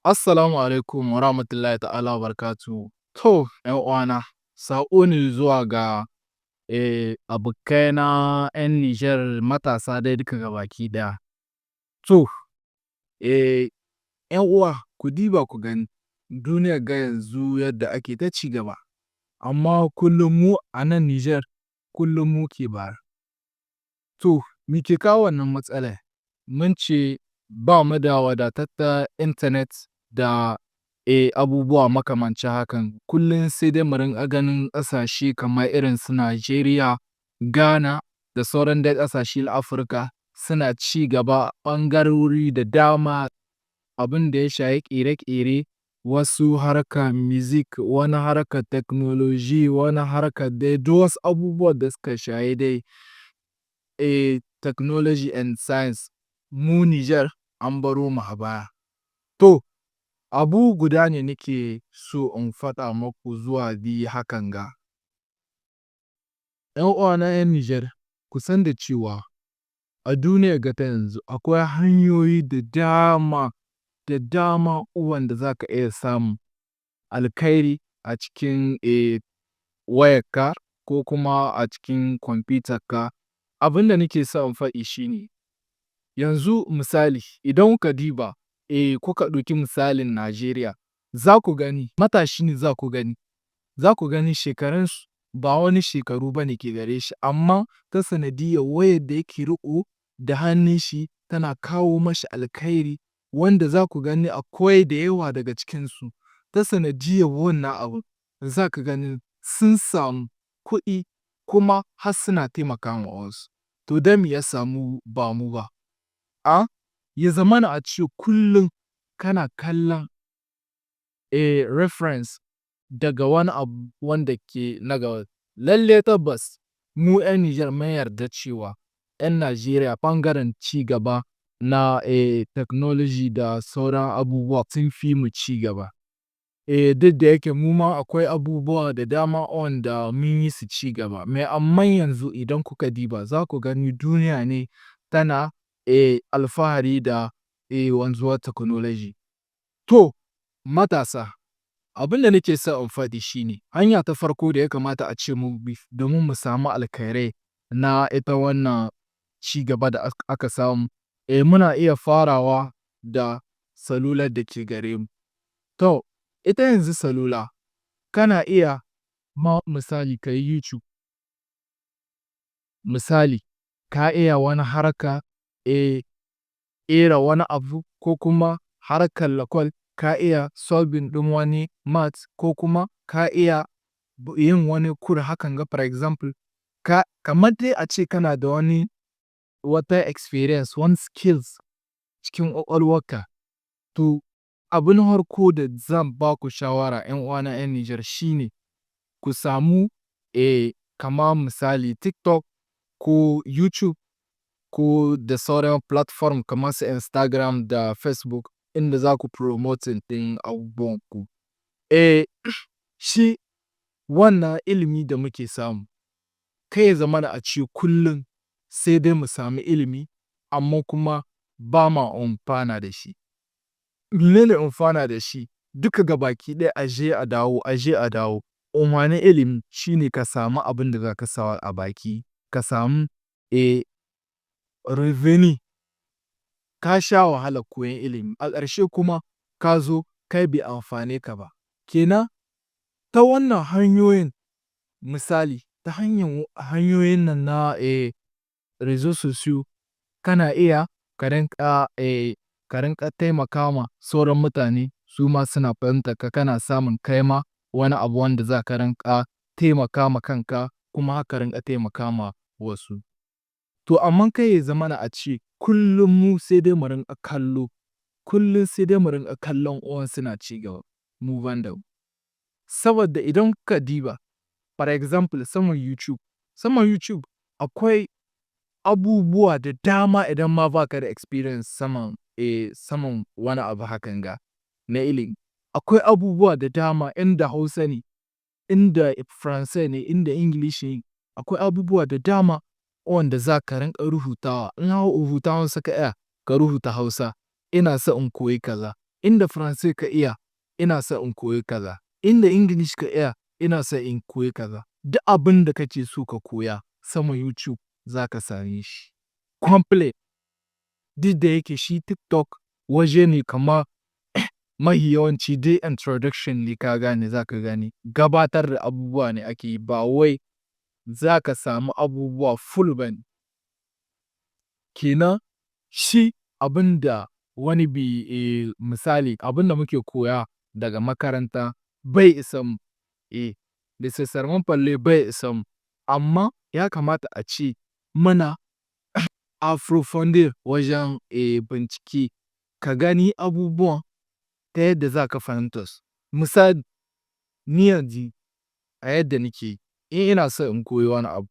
Assalamu alaikum wa rahmatullahi ta'ala wa barakatuhu. To, ‘yan uwana, saƙo ne zuwa ga abokaina ‘yan Nijar, matasa dai duka gabaki ɗaya. To, ‘yan uwa, ku diba ku gani duniyar ga yanzu yadda ake ta ci gaba, amma kullum mu a nan Nijar kullum mu ke baya. To, me ke kawo wannan matsalar? Mun ce ba mu da wadatattar intanet da abubuwa makamancin hakan. Kullum sai dai mu rinƙa ganin ƙasashe kamar irin su Najeriya, Ghana da sauran dai ƙasashe na Afirka suna ci gaba ɓangarori da dama, abin da ya shahi ƙere-ƙere, wasu harkar music, wani harkar technology, wani harkar dai duk wasu abubuwan da suka shahi dai technology and science. Mu Nijar an baro mu a baya. To, abu guda ne nake so in faɗa muku zuwa biyu hakan ga. ‘Yan uwana ‘yan Nijar, ku san da cewa a duniyar ga ta yanzu akwai hanyoyi da dama da dama wanda za ka iya samun alkhairi a cikin wayarka ko kuma a cikin kwamfutarka. Abin da nake so in faɗi shi ne, yanzu misali, idan kuka diba, kuka ɗauki misalin Najeriya, za ku gani matashi ne, za ku gani shekarunsu ba wani shekaru ba ne ke gare shi, amma ta sanadiyyar wayar da yake riƙo da hannun shi tana kawo mashi alkhairi, wanda za ku gani akwai da yawa daga cikinsu ta sanadiyyar wannan abun za ka gani sun samu kuɗi kuma har suna taimaka ma wasu. To, don me ya sa mu ba mu ba? Ya zamana a ce kullum kana kallon reference daga wani abu wanda ke na gaba. Lalle tabbas mu 'yan Nijar mun yarda cewa 'yan Najeriya ɓangaren ci gaba na technology da sauran abubuwa sun fi mu ci gaba. Duk da yake mu ma akwai abubuwa da dama wanda mun yi su ci gaba. Mais amma yanzu idan kuka diba, za ku gani duniya ne tana alfahari da wanzuwar technology. To, matasa, abin da nake so in faɗi shi ne, hanya ta farko da ya kamata a ce mun bi domin mu samu alkhairai na ita wannan ci gaba da aka samu, muna iya farawa da salular da ke gare mu. To, ita yanzu salula kana iya ma misali ka yi YouTube. Misali, ka iya wani harka, ƙera wani abu, ko kuma harkar lakwal, ka iya solving ɗin wani maths, ko kuma ka iya yin wani cours hakan ga, for example, ka kamar dai a ce kana da wani wata experience, wani skills cikin ƙwaƙwalwarka. To, abu na farko da zan ba ku shawara, 'yan uwana 'yan Nijar, shi ne ku samu kamar misali TikTok ko YouTube ko da sauran platform kamar su Instagram da Facebook inda za ku promoting ɗin abubuwanku. Shi wannan ilimi da muke samu, kar ya zamana a ce kullum sai dai mu sami ilimi amma kuma ba ma amfana da shi. Mene ne amfana da shi? Duka gabaki ɗaya a je a dawo, a je a dawo. Amfanin ilimi shi ne ka samu abin da za ka sawa a baki, ka samu revenu. Ka sha wahalar koyon ilimi, a ƙarshe kuma ka zo kai bai amfane ka ba. Kenan ta wannan hanyoyin, misali ta hanyar hanyoyin nan na réseaux sociaux, kana iya ka rinƙa taimaka ma sauran mutane, su ma suna fahimtar ka, kana samun kai ma wani abu wanda za ka rinƙa taimaka ma kanka kuma ka rinƙa taimaka ma wasu. To, amma kar ya zamana a ce kullum mu sai dai mu rinƙa kallo, kullum sai dai mu rinƙa kallon wasu suna ci gaba, mu ban da mu. Saboda idan kuka diba, for example, saman YouTube akwai abubuwa da dama. Idan ma ba ka da experience saman wani abu hakan ga na ilimi, akwai abubuwa da dama, inda Hausa ne, inda Faransai ne, inda English ne, akwai abubuwa da dama wanda za ka rinƙa rubutawa. In rubuta Hausa ka iya, ka rubuta Hausa, "Ina so in koyi kaza, Inda Faransai ka iya, ina son in koyi kaza. Inda English ka iya, ina son in koyi kaza. Duk abin da kake so ka koya saman YouTube za ka same shi. Complete. Duk da yake shi TikTok waje ne kama mahi yawanci dai introduction ne, ka gane, za ka gane. Gabatar da abubuwa ne ake yi, ba wai za ka samu abubuwa full ba ne. Kenan shi abin da wani bi, misali, abin da muke koya daga makaranta bai isan mu. Nécessairement parler, bai isan mu. Amma ya kamata a ce muna approfondir wajen bincike, ka gani abubuwan ta yadda za ka fahimta su. Misali, ni yanzu a yadda nake yi, in ina so in koyi wani abu,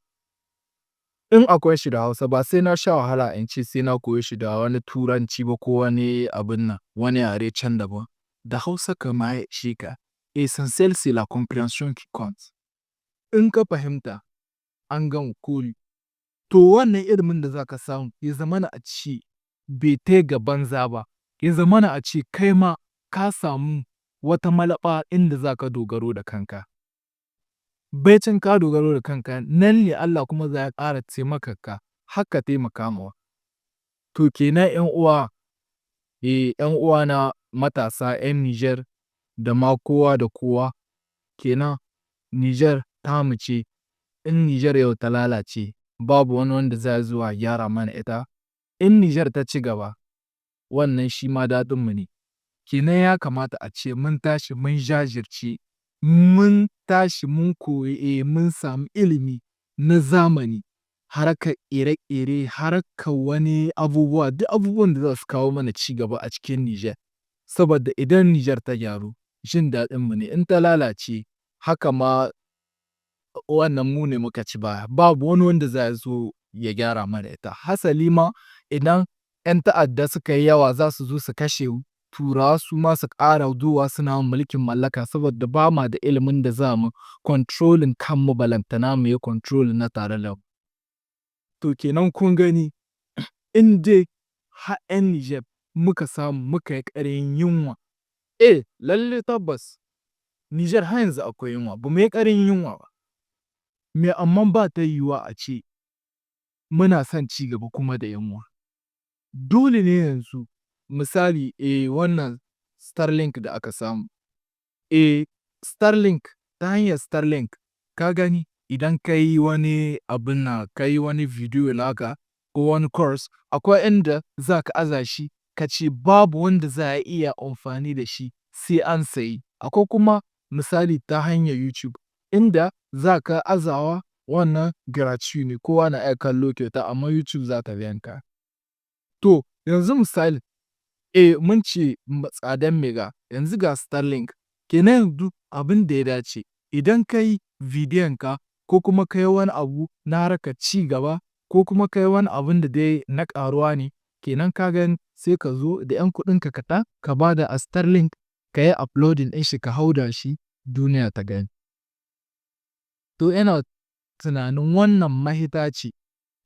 in akwai shi da Hausa, ba sai na sha wahala in ce sai na koyi shi da wani Turanci ba ko wani abun nan, wani yare can daban. Da Hausa ka ma ya ishe ka. Essentiel, c'est la compréhension qui compte. In ka fahimta, an gama komi. To, wannan ilimin da za ka samu ya zamana a ce bai tai ga banza ba, ya zamana a ce kai ma ka samu wata malaɓa inda za ka dogaro da kanka. Baicin ka dogaro da kanka, nan ne Allah kuma za ya ƙara taimakar ka har ka taimaka ma. To, kenan 'yan uwa, 'yan uwana matasa 'yan Nijar da ma kowa da kowa, kenan Nijar tamu ce. In Nijar yau ta lalace, babu wani wanda za ya zuwa gyara mana ita. In Nijar ta ci gaba, wannan shi ma daɗinmu ne. Kenan ya kamata a ce mun tashi, mun jajirce, mun tashi, mun koyi, mun samu ilimi na zamani, harkar ƙere-ƙere, harkar wani abubuwa, duk abubuwan da za su kawo mana ci gaba a cikin Nijar. Saboda idan Nijar ta gyaru, jin daɗinmu ne. In ta lalace, haka ma wannan mu ne muka ci baya. Babu wani wanda za ya zo ya gyara mana ita. Hasali ma, idan 'yan ta'adda suka yi yawa, za su zo su kashe mu, Turawa su ma su ƙara zuwa suna mulkin mallaka, saboda ba ma da ilimin da za mu controlling kanmu, balantana mu yi controlling na tare da mu. To, kenan kun gani, in dai har 'yan Nijar muka samu muka yi ƙarhin yunwa, lalle tabbas Nijar har yanzu akwai yunwa, ba mu yi ƙarhin yunwa ba. Me amma ba ta yiwuwa a ce muna son ci gaba kuma da yunwa. Dole ne yanzu, misali, wannan Starlink da aka samu. Starlink, ta hanyar Starlink, ka gani, idan ka yi wani abun nan, ka yi wani video naka ko wani course, akwai inda za ka aza shi ka ce babu wanda za a iya amfani da shi sai an sayi. Akwai kuma misali ta hanyar YouTube, inda za ka azawa, wannan gratuit ne, kowa na iya kallo kyauta, amma YouTube za ta biyan ka. To, yanzu misali, mun ce tsadan mega, yanzu ga Starlink. Kenan yanzu abin da ya dace, idan ka yi bidiyon ka ko kuma ka yi wani abu na harkar ci gaba ko kuma ka yi wani abun da dai na ƙaruwa ne, kenan ka gani, sai ka zo da 'yan kuɗinka kaɗan ka ba da a Starlink, ka yi uploading ɗin shi, ka hau da shi, duniya ta gani. To, ina tunanin wannan mahita ce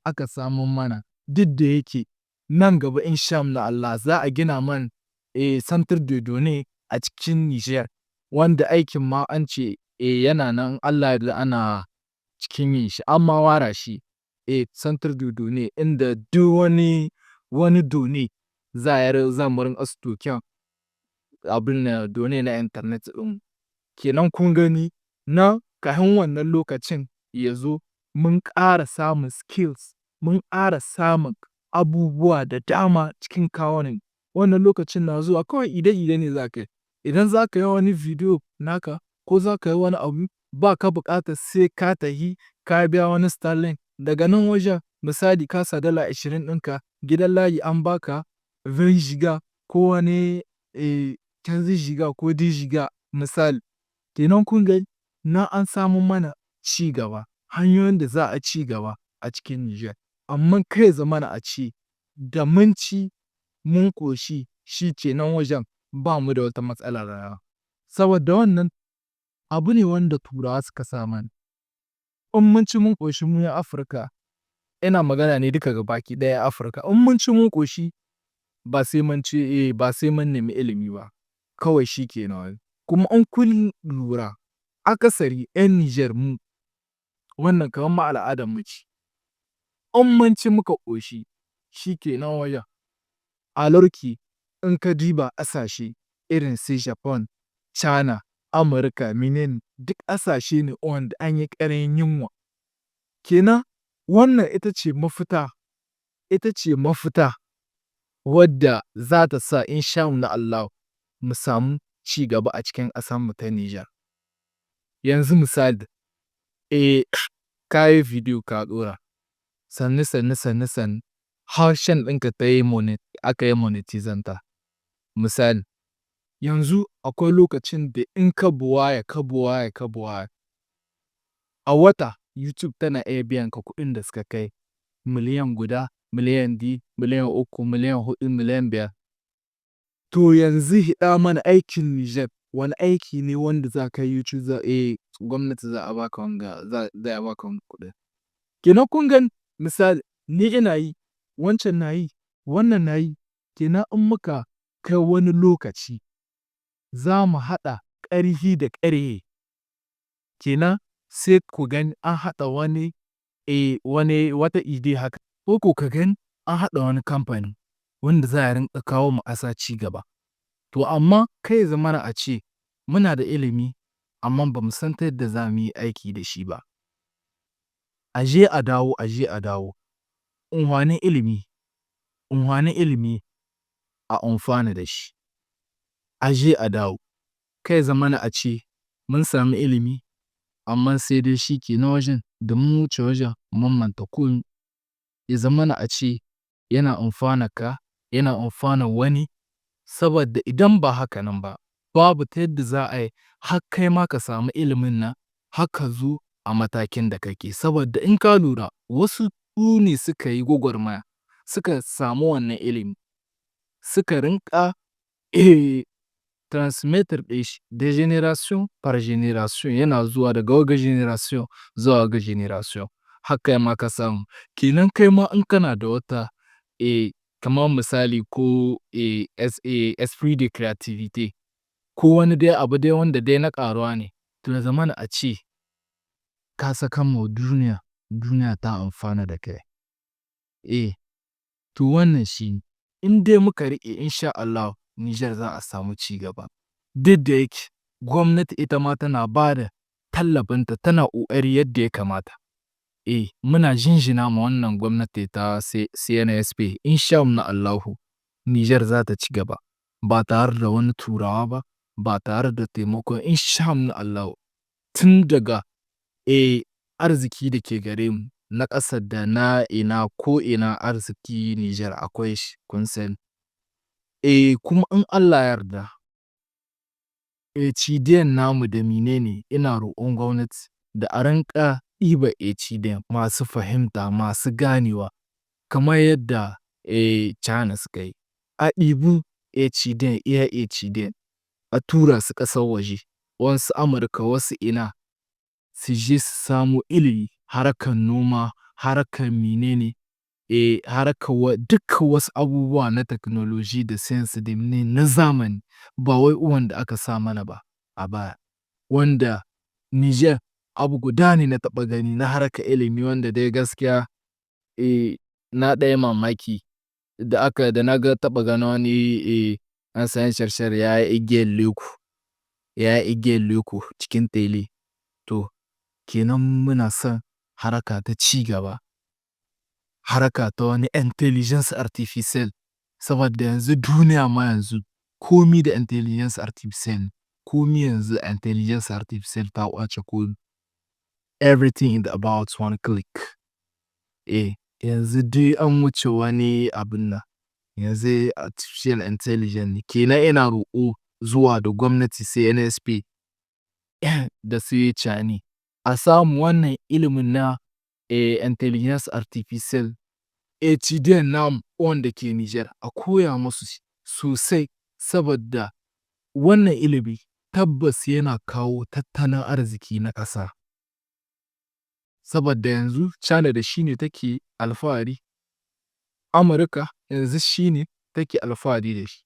aka samo mana, duk da yake nan gaba in sha Allah za a gina man centre de données a cikin Nijar, wanda aikin ma an ce yana nan, Allah ya yarda, ana cikin yin shi, an ma ware shi, centre de données inda duk wani données za a za mu rinƙa stocker abun nan, données na internet ɗin. Kenan kun gani, na kafin wannan lokacin ya zo, mun ƙara samun skills, mun ƙara samun abubuwa da dama cikin kawunan. Wannan lokacin na zuwa, kawai ide-ide ne za ka yi. Idan za ka yi wani video naka ko za ka yi wani abu, ba ka buƙatar sai ka tahi ka biya wani Starlink. Daga nan wajen, misali, ka sa $20 ɗinka, gidan layi an baka 20 giga ko wani 15 giga ko 10 giga, misali. Kenan kun gani, nan an samo mana ci gaba, hanyoyin da za a ci gaba a cikin Nijar. Amma kar ya zamana a ce da mun ci mun ƙoshi, shi kenan wajen ba mu da wata matsalar rayuwa. Saboda wannan abu ne wanda Turawa suka sa mana. In mun ci mun ƙoshi mu 'yan Afirka, ina magana ne duka gabaki ɗaya Afirka, in mun ci mun ƙoshi, ba sai mun ce ba sai mun nemi ilimi ba. Kawai shi kenan. Kuma in kun lura, akasari 'yan Nijar mu, wannan kamar ma al'adarmu ce. In mun ci muka ƙoshi, shi kenan wajen. Alors que in ka diba ƙasashe irin su Japan, China, Amurka, mene ne, duk ƙasashe ne wanda an yi ƙarin yunwa. Kenan wannan ita ce mafita, ita ce mafita wadda za ta sa insha Allahu mu samu ci gaba a cikin ƙasarmu ta Nijar. Yanzu misali, ka yi video ka ɗora, sannu sannu sannu sannu har chaîne ɗinka ta yi aka yi monetizing ta. Misali, yanzu akwai lokacin da in ka buwaya, ka buwaya, ka buwaya, a wata YouTube tana iya biyan ka kuɗin da suka kai 1 miliyan, 2 miliyan, 3 miliyan, 4 miliyan, 5 miliyan. To yanzu hiɗa mana aikin Nijar, wani aiki ne wanda za ka yi YouTube za, gwamnati za a baka wanga, za a baka wanga kuɗin? Kenan kun gani, misali, ni ina yi, wancan na yi, wannan na yi, kenan in muka kai wani lokaci za mu haɗa ƙarfi da ƙarhe, kenan sai ku gani an haɗa wani, wani wata idée haka, ko ko ka gani an haɗa wani kamfani wanda za a rinƙa kawo ma ƙasa ci gaba. To amma kar ya zamana a ce muna da ilimi amma ba mu san ta yadda za mu yi aiki da shi ba. A je a dawo, a je a dawo. Unhwanin ilimi, unhwanin ilimi a amfana da shi. A je a dawo. Kar ya zamana a ce mun sami ilimi amma sai dai shi ke nan wajen, da mun wuce wajen mun manta komi. Ya zamana a ce yana amfanar ka, yana amfanar wani, saboda idan ba haka nan ba, babu ta yadda za a yi har kai ma ka samu ilimin nan har ka zo a matakin da kake. Saboda in ka lura, wasu su ne suka yi gwagwarmaya suka samu wannan ilimi, suka rinƙa transmettre ɗin shi de génération par génération, yana zuwa daga wagga génération zuwa wagga génération har kai ma ka samu. Kenan kai ma in kana da wata kamar misali ko esprit de créativité ko wani dai abu dai wanda dai na ƙaruwa ne, to ya zamana a ce ka sakan ma duniya, duniya ta amfana da kai. To wannan shi ne. In dai muka riƙe, insha Allahu Nijar za a samu ci gaba. Duk da yake gwamnati ita ma tana ba da tallafinta, tana ƙoƙari yadda ya kamata. Muna jinjina ma wannan gwamnati ta CNSP. Insha Allahu Nijar za ta ci gaba ba tare da wani Turawa ba, ba tare da taimakon, insha Allahu, tun daga arziki da ke gare mu na ƙasa da na ina, ko ina arziki Nijar akwai shi, kun sani. Kuma in Allah ya yarda, étudiants namu da mine ne, ina roƙon gwamnati da a rinƙa ɗiba étudiants masu fahimta, masu ganewa, kamar yadda China suka yi. A ɗibi étudiants, iya étudiants, a tura su ƙasar waje, wasu Amurka, wasu ina, su je su samo ilimi, harkar noma, harkar mine ne, harkar dukkan wasu abubuwa na technology da science da mine na zamani, ba wai wanda aka sa mana ba a baya. Wanda Nijar abu guda ne na taɓa gani na harkar ilimi wanda dai gaskiya na ɗan yi mamaki da aka da na ga taɓa ganin wani enseignant chercheur ya yi igiyar leko, ya yi igiyar leko cikin télé. To kenan muna son harka ta ci gaba, harka ta wani intelligence artificielle, saboda yanzu duniya ma yanzu komi da intelligence artificielle, komi yanzu intelligence artificielle ta ƙwace komi. Everything is about one click. Yanzu dai an wuce wani abun nan, yanzu artificial intelligence ne. Kenan ina roƙo zuwa da gwamnati CNSP da su Chani, a samu wannan ilimin na intelligence artificielle, étudiants namu wanda ke Nijar a koya musu sosai, saboda wannan ilimi tabbas yana kawo tattalin arziki na ƙasa. Saboda yanzu China da shi ne take alfahari, Amurka yanzu shi ne take alfahari da shi.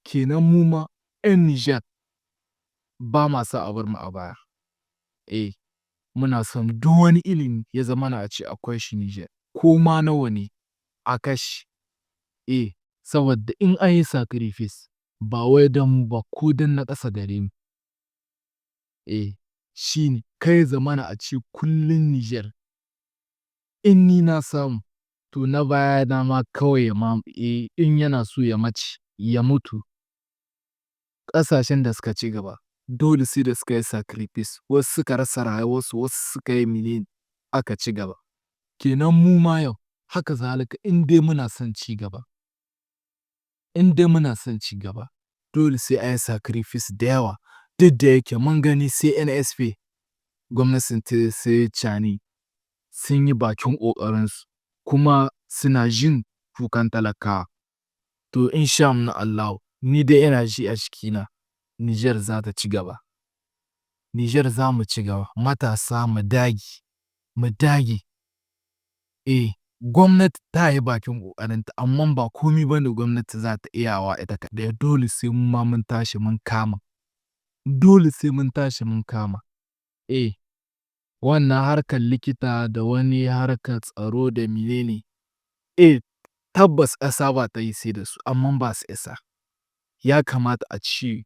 Kenan mu ma 'Yan Nijar ba ma son a bar mu a baya. Eh, muna son duk wani ilimi ya zamana a ce akwai shi Nijar, ko ma nawa ne a kashe. Eh, saboda in an yi sacrifice ba wai don mu ba, ko don na ƙasa gare mu. Eh, shi ne kar ya zamana a ce kullum Nijar in ni na samu, to na bayana ma kawai ma in yana so ya mace ya mutu. Ƙasashen da suka ci gaba dole sai da suka yi sacrifice, wasu suka rasa rayuwarsu, wasu suka yi mene, aka ci gaba. Kenan mu ma yau haka zalika, in dai muna son ci gaba, in dai muna son ci gaba, dole sai an yi sacrifice da yawa. Duk da yake mun gani CNSP, gwamnatin su Tchiani, sun yi bakin ƙoƙarinsu kuma suna jin kukan talakawa. To insha Allahu, ni dai ina ji a jikina Nijar za ta ci gaba. Nijar za mu ci gaba. Matasa, mu dage, mu dage. Eh, gwamnati ta yi bakin ƙoƙarinta, amma ba komi ba ne gwamnati za ta iyawa ita kaɗai. Dole sai mu ma mun tashi mun kama. Dole sai mun tashi mun kama. Eh, wannan harkar likita da wani harkar tsaro da menene, eh, tabbas ƙasa ba ta yi sai da su, amma ba su isa. Ya kamata a ce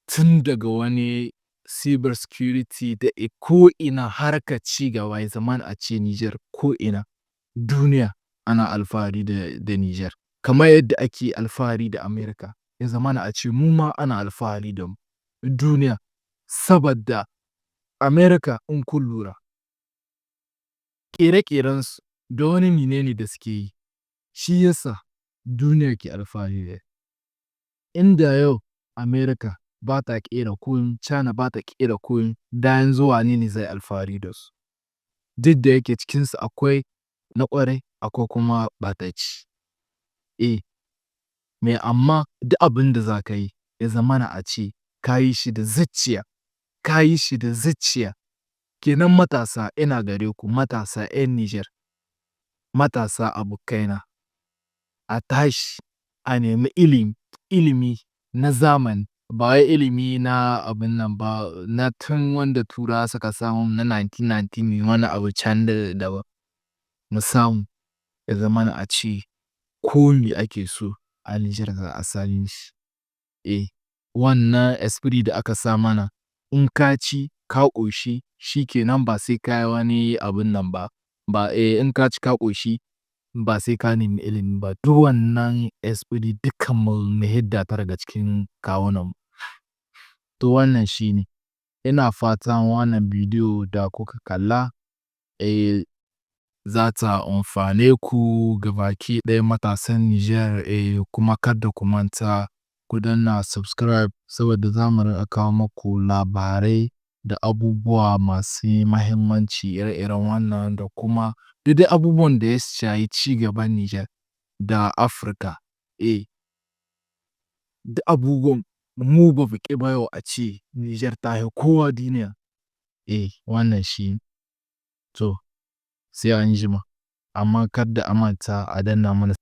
tun daga wani cyber security da ko ina harkar ci gaba, ya zamana a ce Nijar ko ina duniya ana alfahari da Nijar. Kamar yadda ake alfahari da Amerika, ya zamana a ce mu ma ana alfahari da mu duniya. Saboda Amerika, in kun lura, ƙere-ƙerensu da wani menene da suke yi, shi yasa duniya ke alfahari da. Inda yau Amerika ba ta ƙera komi, China ba ta ƙera komi, da yanzu wane ne zai alfahari da su? Duk da yake cikinsu akwai na ƙwarai, akwai kuma ɓatacci. Eh, me amma duk abin da za ka yi, ya zamana a ce ka yi shi da zuciya, ka yi shi da zuciya. Kenan matasa, ina gare ku, matasa 'yan Nijar, matasa abokaina, a tashi a nemi ilimi, ilimi na zamani, ba wai ilimi na abin nan ba, na tun wanda Turawa suka samu na 1919, wani abu can da daban. Mu samu ya zamana a ce ko me ake so a Nijar za a same shi. Eh, wannan esprit da aka sa mana, in ka ci ka ƙoshi shi kenan, ba sai ka yi wani abun nan ba. Ba, eh, in ka ci ka ƙoshi ba sai ka nemi ilimi ba. Duk wannan esprit dukkan mu mu hidda ta daga cikin kawunanmu. To wannan shi ne. Ina fatan wannan bidiyo da kuka kalla, eh, za ta amfane ku gabaki ɗaya, matasan Nijar. Eh, kuma kada ku manta ku danna subscribe, saboda za mu riƙa kawo muku labarai da abubuwa masu mahimmanci ire-iren wannan, da kuma duk dai abubuwan da ya shahi ci gaban Nijar da Afirka. Eh, duk abubuwan mu ba mu ƙi ba yau a ce Nijar ta hi kowa duniya. Eh, wannan shi. To, sai an jima. Amma kada a manta a danna mana